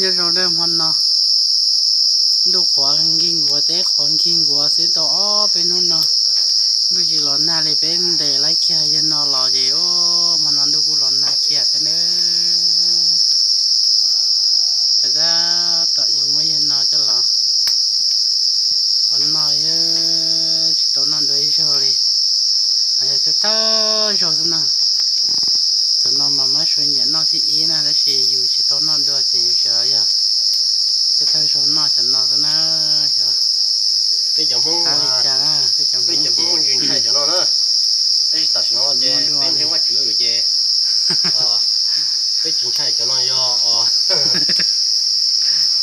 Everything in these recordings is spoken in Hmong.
Nyob zoo nawb hmo no, ntuj qhuav nkig nkuav teb qhuav nkig nkuav xwb tau ob peb hnub no, ntuj tsis los nag li. Peb ntes laib kiag yawg no los ces hmo no ntuj kuj los nag kiag thiab nawb. Ces tab tom yuav muab yawg no coj los ua noj, tsis tau noj dua ib zaug li. Yog thawj thawj zaug xwb na. Cov no mas Mab Suav nyiam noj thib ib na, tab sis yus tsis tau noj dua ces yus tseem yog thawj thawj zaug noj cov no xwb na. Yog peb cov Hmoob qab li cas na, peb cov Hmoob ces ntshai cov no na. Tab sis tam sim no ces peb ntseeg Vajtswv ces peb tsis ntshai cov no yog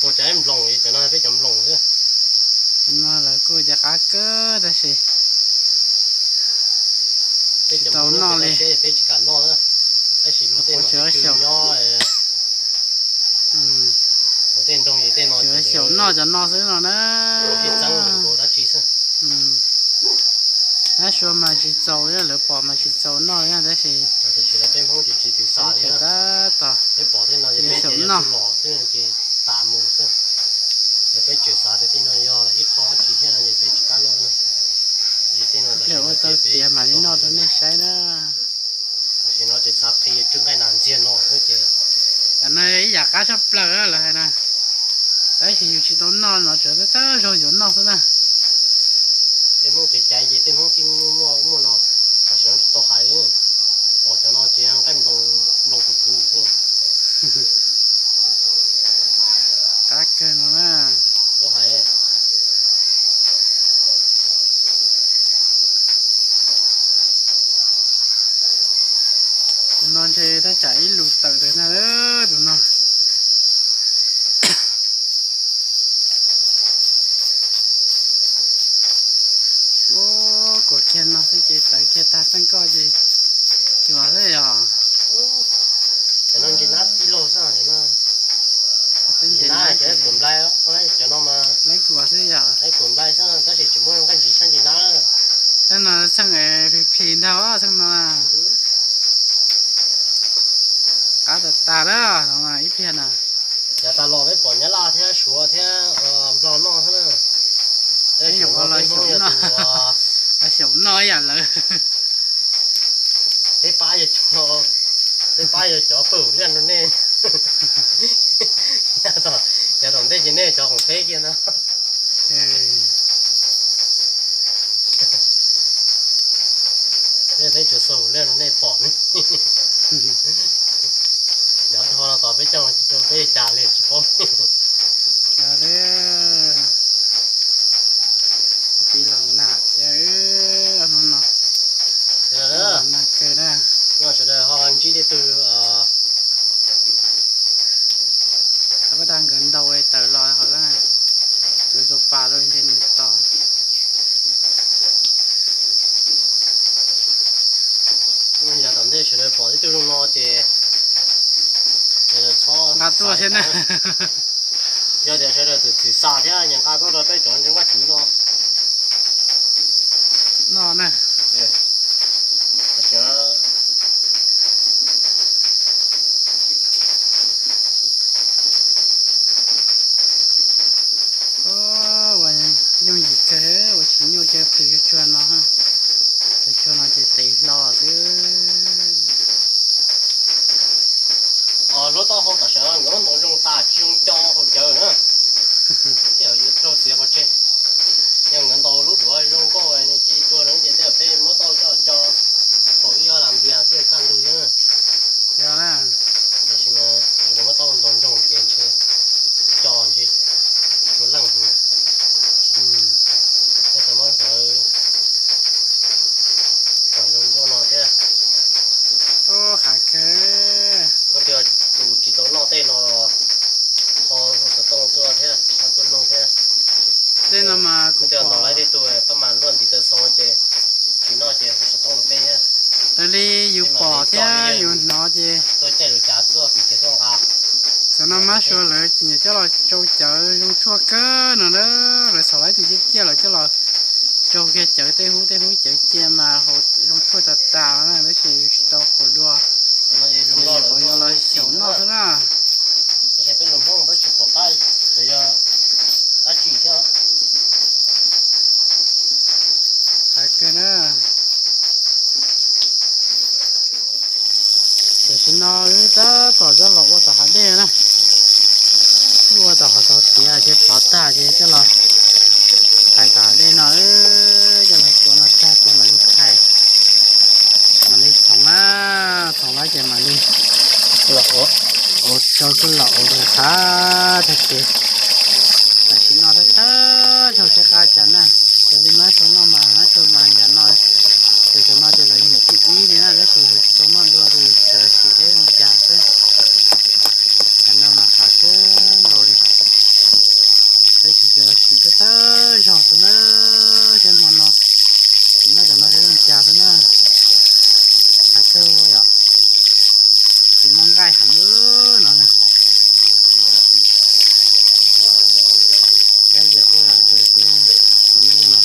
tus tsav nploos, cov no peb cov nploos xwb. No lawv kuj tias qab kawg tab sis peb tsis tau noj li, peb tsis kam noj na. Tab sis luag tej no tsis nyob, tus tej nroog ces tej no xyaum noj cov no xwb no na. Sib txeeb nkaus dab tsi xwb. Mab Suav mas tsis txaus, lawv pom mas tsis txaus noj li tab sis tam sim no peb Hmoob ces tsis twm xa li, tab tom peb pom tej no ces peb xyaum noj los xwb ces tas mus xwb. Ces peb tseem xav tias tej no yog ib qho dab tsi thiab no ces peb tsis kam noj na. Tej no ua tau tiav mam li noj rau nej saib na. Tam sim no ces xav qhia tsw nqaij nas ntxiag no xwb ces, cov no ib yam qab tshaj plaws lawv hais na. Tab sis yus tsis tau noj no, tseem thawj zaug yuav noj xwb na. Peb Hmoob kev cai ces peb Hmoob thiaj muaj muaj no, tam sim no tsis tau hais li. Pom cov no ces nqaij nploos tus kwv xwb. Qab kawg no na. Tau hais. Tus no ntshe tab tsam ib lus tawm ntawd na, tus no. Ua kuv kiag no xwb ces tawv kiag tag txeej koj ces cuas xwb yog. Cov no ntsis nab tij laug xwb no. Ntsis nab cov kuam nplai, cov no mas laib kuam xwb yog, laib kuam nplai xwb tab sis tsis muaj nqaij ntsis tshaj ntsis nab. Txheej no txheej plig plig ntag, txheej no qab tas tas lawm ib pliag na. Yav tas los peb pom Nyab Laj thiab Suav thiab Nplog noj xwb na. Peb nyuam qhuav los xyaum noj ib yam lawv. Peb pab yog, peb pab yog cov pawg hum liaj rau nej. Yav tom ntej ces nej cov qoom peb kiag no. Peb, peb tsuas xa hum liaj rau nej pom ne. Yav dhau no tos peb coj rau peb li cas li tsis paub. Pib los nag thiab, hnub no los nag kawg na. Sawv daws ho ntsib tej tug, qhov pab dag nkawd ntau tawm los ho, nkawd tau pas rau nce to. Yav tom ntej sawv daws pom tib tug zoo no ces sawv daws txhob nqa tuaj thiab na. Yog tias sawv daws twm xa thiab nyias nqa tuaj rau peb cov ntseeg Vajtswv no noj na. Ua yooj yim kawg, ua tsis nyuaj kiag plhws cov tshuaj no. Cov tshuaj no ces tev hlo xwb. Lub taub hau tam sim no nkawd muab ntaus zoo tas tsis zoo co haus cawv na. Tej zaum yuav raug txiav pov tseg. Yog nkawd ntaus lub duav zoo nkauj ces tua no ces tej zaum peb muab taub hau coj co haus ib ob lam npias thiaj kaj ntug xwb. Yog na. Tab sis mas nkawd muab taub hau ntaus ntsoog ces ntshe co ntshe tsuas leej heev. Peb tau muab hlawv kom zoo nkauj no thiab. Ub, qab kawg. Koj tias tus tsis tau noj tej no los ho hu xov tooj tuaj thiab, ho tuaj noog thiab. Tej no mas kuv tias ntaus laib tej tug pab mas luaj ntiv taw xoo ces tsis noj ces hu xov tooj rau peb thiab. Raws li yus pom thiab yus hnov ces tuaj caij lus cav tuaj kwv tij tuaj nqa. Cov no Mab Suav lawv nyiam coj los tsau cawv zoo tshuaj kawg no na. Lawv xav laib tus ciaj ciaj lawv coj los tsau kiag cawv tej hub tej hub cawv cia mas haus zoo tshuaj tas tas na, tab sis yus tsis tau haus dua. Ces yuav los xyaum noj xwb na. Tab sis peb lus Hmoob peb tsis Tab tom coj los ua tom hav dej na. Ua tom hav tod tiav ces plhov tag ces coj los thais tom hav dej no, coj los ua no tag ces mam li thais, mam li txhoov na, txhoov lawm ces mam li los ua, ua rau coj los ua rau qab tag ces tam sim no thawj thawj zaug saib qab cas na. Raws li Mab Suav noj mas Mab Suav mas yam no, tus cov no ces lawv nyiam thib ib li na, tab sis tsis tau noj dua ces tseem sim seb zoo cas xwb. Cov no mas qab kawg nkaus li, tab sis tseem sim thawj thawj zaug xwb na, seb hmo no sim noj cov no seb zoo cas xwb na. Qab kawg yom, tsis muaj nqaij heev no na. Kab yam ua lawm ntawd xwb, tus ntuj no.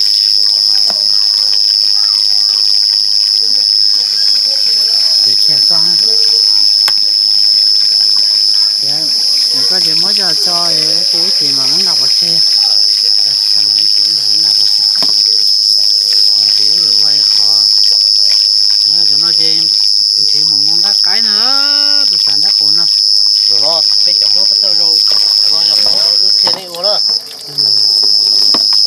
Ces kiag koj, ces koj ces muab coj tso, ces ib chim mas muab nqa pov tseg, koj mas ib chim wb mam muab nqa pov tseg, ces wb yuav ua qhov, cov no ces nrhiav mus nqa nqaij qaib no, tus xav ntab qus no. Zaum no peb cov Hmoob thawj thawj zaug, zaum no yog qhov wb qhia nej ua na.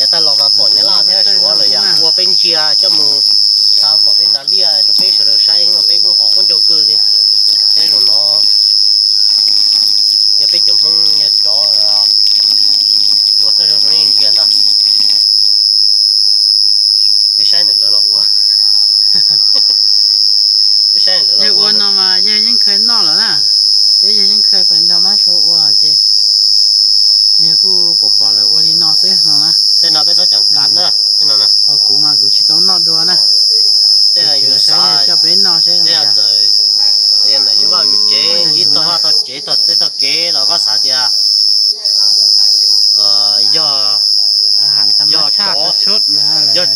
Yav tag los mas pom Nyab Laj thiab Suav lawm yam ua peb ntsia coj mus xa tom tej nrad liaj rau peb sawv daws saib, peb kuj qhov qub ncaug kawg li. Thiab zaum no yog peb cov Hmoob yog cov ua thawj zaug rau nej ntsia ntag. Peb saib ntawm lawv los ua, peb saib ntawm lawv los ua no mas yawg yeej kha noj lawm na, thiab yawg yeej kha pais nrog Mab Suav ua ces yawg kuj pom pom lawv ua li no xwb no na. Tej no peb txhob cam kav na, tej no na. Ho kuv mas kuv tsis tau noj dua na. Tej no yuav xav coj peb noj seb zoo cas. Ntawm yus vaj yus tsev, ib tog vaj tog tsev tog tej tog kev los koj xav tias yog, yog tsov, yog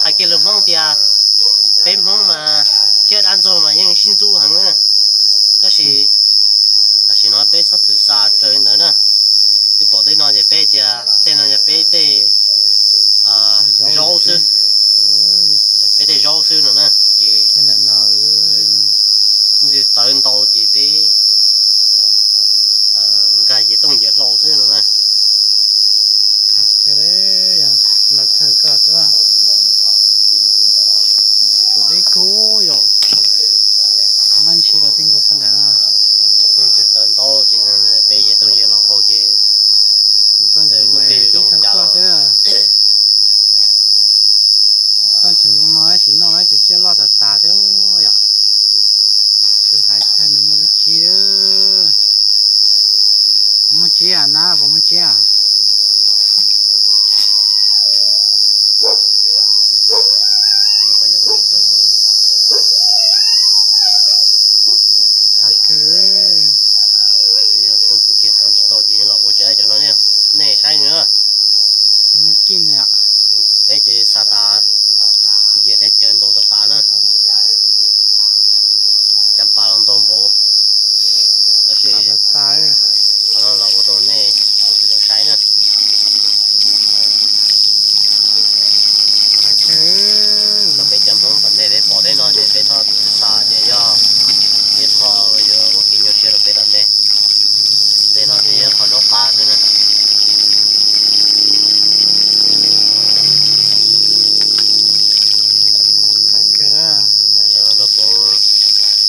hais kiag lus Hmoob tias peb Hmoob mas thiab dab ntxaug mas yeej sib ntxub heev na. Tab sis tam sim no peb txhob thwm xa raws li ntawd na. Peb pom tej no ces peb tias tej no yog peb tej zaub xwb, peb tej zaub xwb no na. Ces tawv ntau ces peb nkag yias tooj yias hlau xwb no na. Los kawg koj xwb, tshuav deb kub yom, maj ntsis los tej nkaus poj nram no. Tawv ntau ces peb yias tooj yias hlau ces txoj ntsuv zoo cas xwb. Txoj ntsuv zoo no tab sis noj lawm tus tsiaj loj tas tas thiab yom. Tsis hais tag nws muaj lub tsib, puas muaj tsib na, puas muaj tsib? Qab kawg. Tsis tau ces los ua tsev cov no nej saib na. Peb ces xa tas, npias thiab cawv ntau tas tas na. Cas pas los ntau npaum, tab sis qhov no los ua rau nej sawv daws saib na. Peb cov Hmoob tom ntej peb pom tej no ces peb txhob xa ces yog ib qho yuav ua kev nyuaj siab rau peb tom ntej. Tej no ces yog qhov zaub qab xwb na.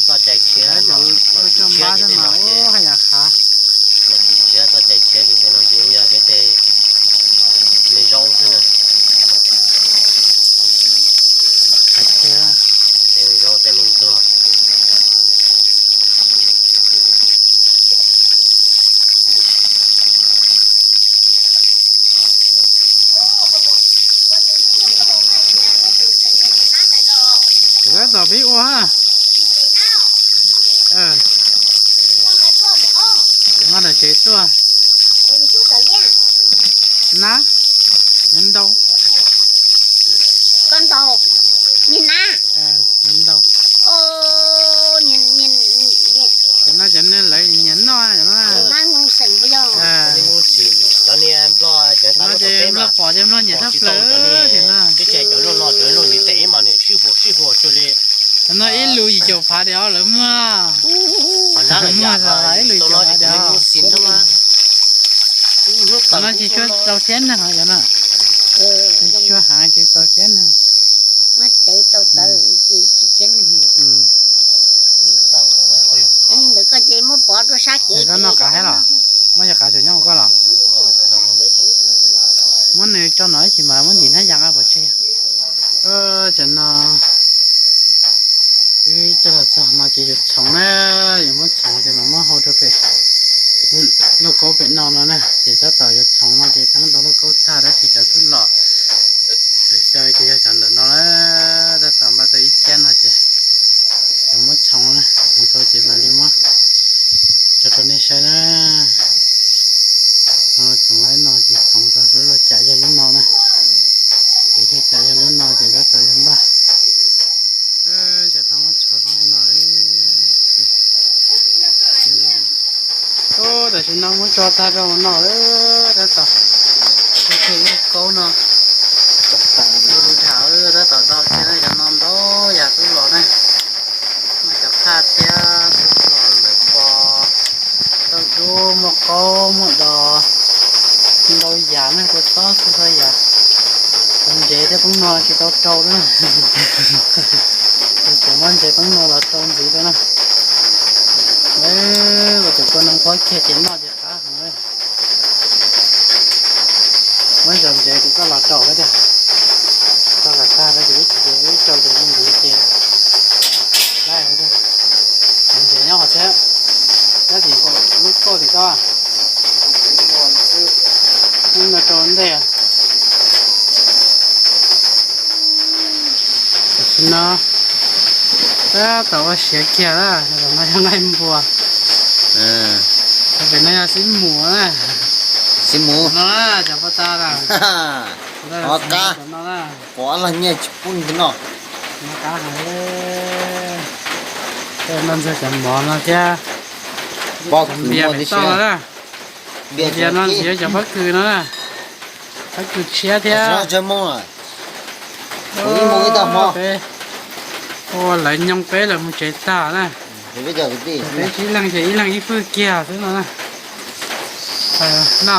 Txoj cai tshiab, los tsis tshiab ces tej no ces, los tsis tshiab txoj cai tshiab ces tej no ces yog peb tej me zaub xwb na. Tej me zaub tej me ntsuag. Lawv tom peb ua ha. Nqa daim tsev tuaj. Na, nyob ntau. Nyob ntau. Cov no cov lawv nyiam noj cov no. Cov no ces Nplog pom ces Nplog nyiam tshaj plaws tiag na. Cov no, cov no ces Nplog nyiam tshaj plaws. No ib lus yim caum phav diam lawv muag. Muag ib lus yim caum phav diam. No tsis tshua txaus siab neeg yog no. Tsis tshua heev tsis txaus siab neeg. Koj noj qav thiab los? Muab cov qav tseem nyob hauv koj los? Muab nws tso no ib chim mas muab ntim hnab yas pov tseg. Tam no wb coj los txog no ces yuav txhoov na, yuav muab txhoov ces mam muab hau rau pem lauj kaub pem no no na. Ces tab tom yuav txhoov no ces teeb tau lauj kaub tag tab sis cov twb los xyaw ces yog cov ntawm no la. Tab tom npaj tau ib txhiab no ces yuav muab txhoov na, txhoov tau ces mam li muab tso rau nej saib na. Txhoov laib no ces txhoov rau lub cam yog lub no na. Ces lub cam yog lub no ces tab tom yog npaj. Tam sim no muab tso tag rau hauv no, tab tom, kaub no, tab tom do kiag cov no ntau yam twb los ne. Muaj cov qhaj thiab twb los lawm pos, tauj dub, muaj qaub muaj dos, ntau yam ne, kua txob xwb txhua yam. Cov ntsev thiab poob no tsis tau rau na. Ces muab ntsev poob no los rau ntxiv rau na. Ua cov kua no qhuav kiag ces noj ces qab heev li. Muab cov ntsev kuv coj los rau thiab tiag. Tso kom tag rau ces ib chim ces wb rau ces ntxiv ces laib. Cov ntsev nyob qhov thiab, nyob tim lub kauj tim ko. Wb no rau ntej. Tam sim no tab tom ua siav kiag na, tam no yog nqaij npua. Pem no yog xib mus na. Xib mus no na, cov paj tag na. Qab, pov los nyiaj tsis pub nws noj. Qab heev. Tej no ntxuag cov mov no thiab. Pob kws npias muaj tij toj siab na. Npias no nws yog cov pob kws no na. Pob kws tshiab thiab. Ib mus ib tag hmo. Peb ua lawv nyoog peb lawm mus tsev tag na. Peb ib leeg ces ib leeg ib fwj kiag xwb no na. No,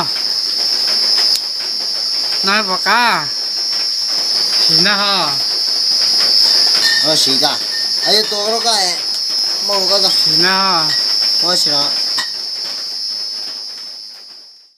no pom qab. Sim ntag ho. Sim ntag ho.